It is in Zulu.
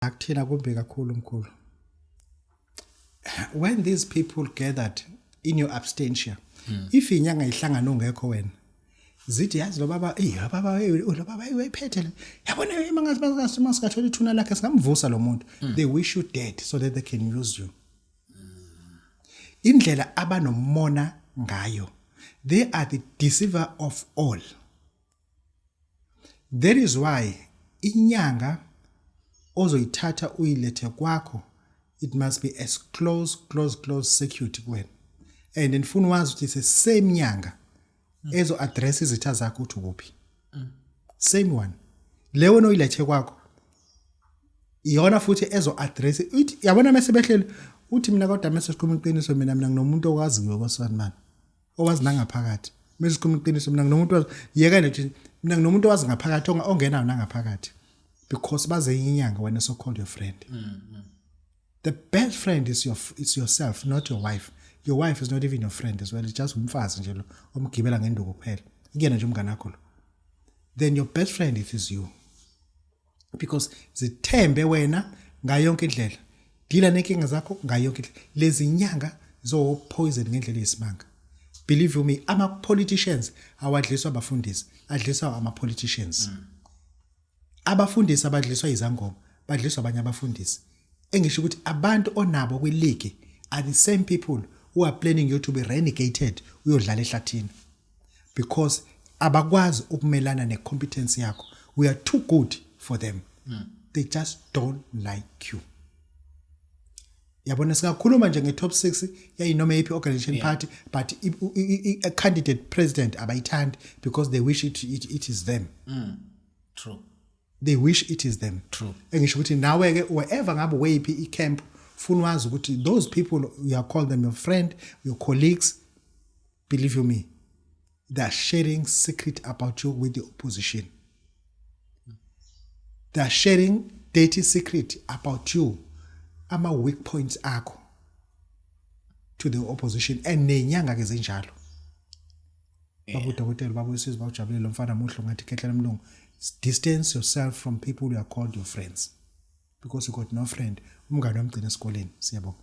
Akuthina kumbi kakhulu, mkhulu. When these people gathered in your absentia, if inyanga ihlangana ungekho wena, zithi, "Yazi lo baba, eh baba, eh lo baba uyiphethe le, yabona, mangazi mangazi masingathola ithuna lakhe, singamvusa lo muntu." They wish you dead so that they can use you. Indlela abanomona ngayo, they are the deceiver of all. That is why inyanga ozoyithatha uyilethe kwakho, it must be as close, close, close security kuwena, and ndifuna wazi ukuthi it's same nyanga ezo address izitha zakho uthi ukuphi. Same one le wena oyilethe kwakho, iyona futhi ezo address ithi, yabona, mase behleli uthi, "Mina kodwa mase sikhuluma iqiniso, mina nginomuntu owaziyo kwasani man, owazi nangaphakathi. Mase sikhuluma iqiniso, mina nginomuntu owazi, yeka nje, mina nginomuntu owazi ngaphakathi, ongenayo nangaphakathi," because baze inyanga wena so called your friend. The best friend is yourself, not your wife. Your wife is not even your friend as well. It's just umfazi nje lo omgibela ngenduku kuphela, kuyena nje umngane wakho lo. Then your best friend, it is you, because zithembe wena ngayo yonke indlela, deala nenkinga zakho ngayo yonke indlela. Lezi nyanga zo poison ngendlela eyisimanga. Believe you me, ama politicians awadliswa abafundisi, adliswa ama politicians. Abafundisi abadliswa izangoma, badliswa abanye abafundisi. Engisho ukuthi abantu onabo kwi-league are the same people who are planning you to be relegated, uyodlala ehlathini, because abakwazi ukumelana necompetence yakho. We are too good for them. They just don't like you. Yabona, singakhuluma nje nge-top 6 yayinoma yiphi organization, party, but a candidate president abayithandi because they wish it is them. True. They wish it is them. True. Engisho ukuthi nawe ke, wherever ngabe weyiphi i-camp, funa wazi ukuthi those people you are call them your friend, your colleagues, believe you me, they are sharing secret about you with the opposition. They are sharing dirty secret about you, ama weak points akho, to the opposition. And nenyanga ke zinjalo. Baba udokotela, baba usizwe, bawujabulele lo mfana muhle ngathi khehla lomlungu. Distance yourself from people who are called your friends, because you got no friend. Umngane wamgcina esikoleni. Siyabonga.